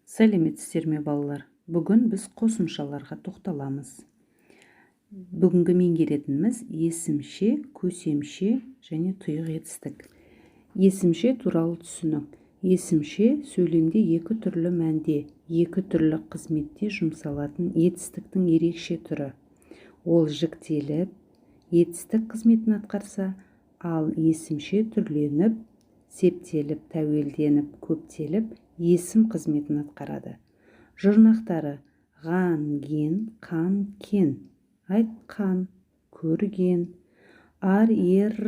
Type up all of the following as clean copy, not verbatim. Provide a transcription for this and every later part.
Сәлеметсіздер ме, балалар! Бүгін біз қосымшаларға тоқталамыз. Бүгінгі меңгеретініміз: есімше, көсемше және тұйық етістік. Есімше туралы түсінік. Есімше – сөйлемде екі түрлі мәнде, екі түрлі қызметте жұмсалатын етістіктің ерекше түрі. Ол жіктеліп, етістік қызметін атқарса, ал есімше түрленіп, септеліп, тәуелденіп, көптеліп, есім қызметін атқарады. Жұрнақтары: ған, ген, қан, кен, айтқан, көрген, ар, ер,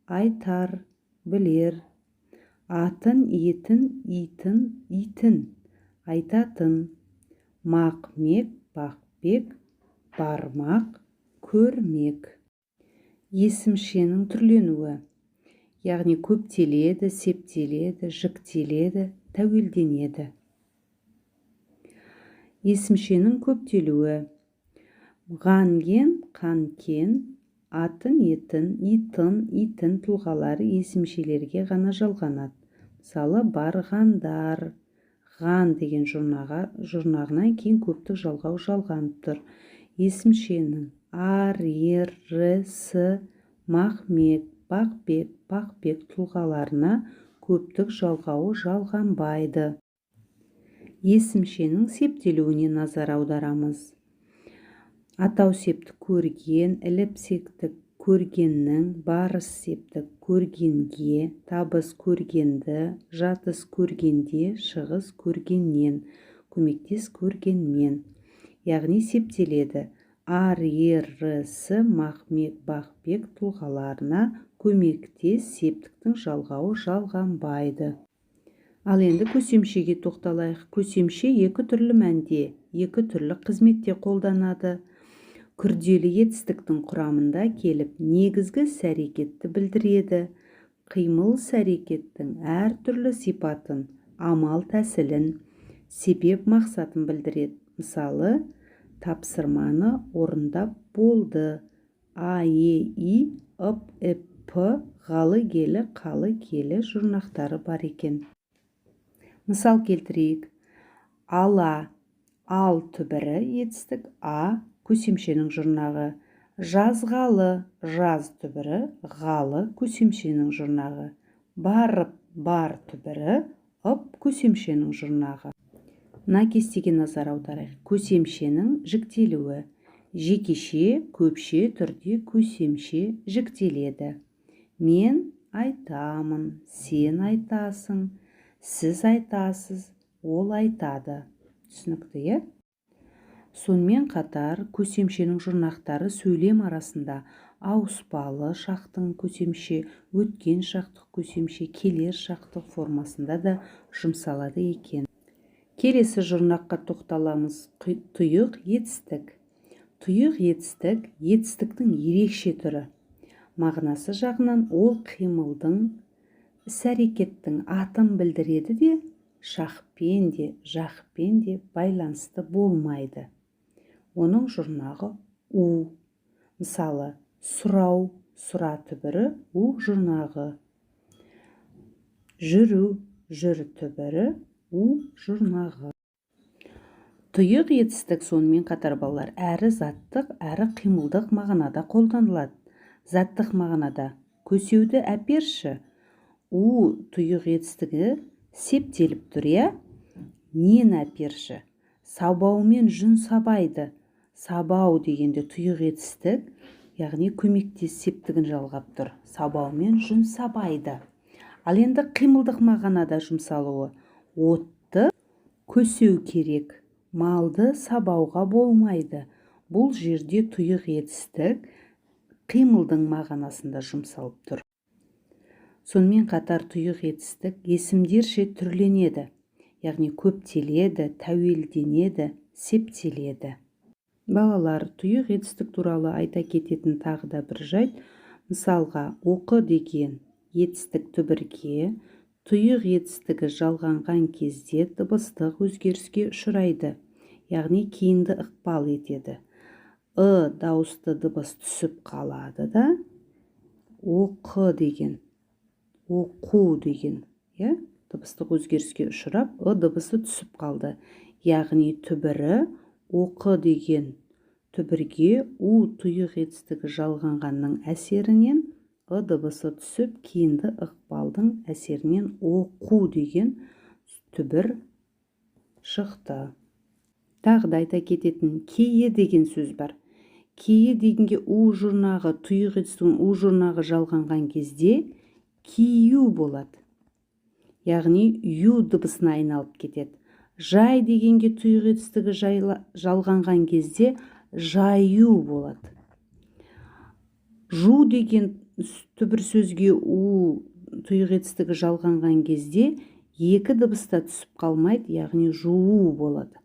айтар, білер, атын, етін, итін, итін, айтатын, мақ, мек, бақ, бек, бармақ, көрмек. Есімшенің түрленуі, яғни көптеледі, септеледі, жіктеледі, тәуелденеді. Есімшенің көптелуі: ған, ген, қан, кен, атын, етін, итын, итін тұлғалары есімшелерге ғана жалғанады. Мысалы, барғандар. Ған деген жұрнағынан кейін көптік жалғау жалғанып тұр. Есімшенің ар, ер, р, с, мақ, мек, бақ, бек, пақ, пек тұлғаларына көптік жалғауы жалғанбайды. Есімшенің септелуіне назар аударамыз. Атау септік көрген, ілік септік көргеннің, барыс септік көргенге, табыс көргенді, жатыс көргенде, шығыс көргеннен, көмектес көргенмен, яғни септеледі. Ар, ер, р, с, мақ, мек, бақ, бек тұлғаларына көмектес септіктің жалғауы жалғанбайды. Ал енді көсемшеге тоқталайық. Көсемше екі түрлі мәнде, екі түрлі қызметте қолданады. Күрделі етістіктің құрамында келіп, негізгі іс-әрекетті білдіреді. Қимыл, іс-әрекеттің әртүрлі сипатын, амал тәсілін, себеп мақсатын білдіреді. Мысалы, тапсырманы орындап болды. А, е, и, ып, іп, п, ғалы, гелі, қалы, келі жұрнақтары бар екен. Мысал келтірейік. Ала: ал түбірі етістік, а көсемшенің жұрнағы. Жазғалы: жаз түбірі, ғалы көсемшенің жұрнағы. Барып: бар түбірі, ып көсемшенің жұрнағы. Мына кестеге назар аударайық. Көсемшенің жіктелуі: жекеше, көпше түрде көсемше жіктеледі. Мен айтамын, сен айтасың, сіз айтасыз, ол айтады. Түсінікті, иә? Сонымен қатар көсемшенің жұрнақтары сөйлем арасында ауыспалы шақтың көсемше, өткен шақтық көсемше, келер шақтық формасында да жұмсалады екен. Келесі жұрнаққа тоқталамыз: тұйық етістік. Тұйық етістік – етістіктің ерекше түрі. Мағынасы жағынан ол қимылдың, іс-әрекеттің атын білдіреді де, шақпен де, жақпен де байланысты болмайды. Оның жұрнағы у. Мысалы, сұрау: сұра түбірі, у жұрнағы. Жүру: жүр түбірі, у жұрнағы. Тұйық етістік сонымен қатар, балалар, әрі заттық, әрі қимылдық мағынада қолданылады. Заттық мағынада: көсеуді әперші. У тұйық етістігі септеліп тұр, иә? Нені әперші? Сабаумен жүн сабайды. Сабау дегенде тұйық етістік, яғни көмектес септігін жалғап тұр. Сабаумен жүн сабайды. Ал енді қимылдық мағынада жұмсалуы: отты көсеу керек, малды сабауға болмайды. Бұл жерде тұйық етістік қимылдың мағынасында жұмсалып тұр. Сонымен қатар тұйық етістік есімдерше түрленеді, яғни көптеледі, тәуелденеді, септеледі. Балалар, тұйық етістік туралы айта кететін тағы да бір жайт. Мысалға, оқы деген етістік түбірге тұйық етістігі жалғанған кезде дыбыстық өзгеріске ұшырайды, яғни кейінді ықпал етеді. Ы дауысты дыбыс түсіп қалады да, оқы деген, оқу деген, иә, Дыбыстық өзгеріске ұшырап, ы дыбысы түсіп қалды. Яғни түбірі оқы деген түбірге у тұйық етістігі жалғанғанның әсерінен ы дыбысы түсіп, кейінді ықпалдың әсерінен оқу деген түбір шықты. Тағы да айта кететін, кейі деген сөз бар. Кейі дегенге у жұрнағы, тұйық етістігінің у жұрнағы жалғанған кезде кию болады, яғни ю дыбысына айналып кетеді. Жай дегенге тұйық етістігі жалғанған кезде жаю болады. Жу деген түбір сөзге у тұйық етістігі жалғанған кезде екі дыбыс та түсіп қалмайды, яғни жуу болады.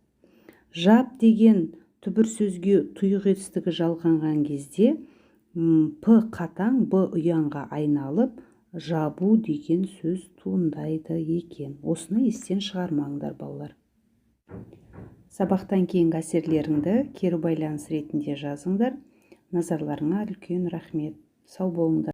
Жап деген түбір сөзге тұйық етістігі жалғанған кезде п қатаң б ұяңға айналып, жабу деген сөз туындайды екен. Осыны естен шығармаңдар, балалар. Сабақтан кейінгі әсерлеріңді кері байланыс ретінде жазыңдар. Назарларыңа үлкен рахмет, сау болыңдар.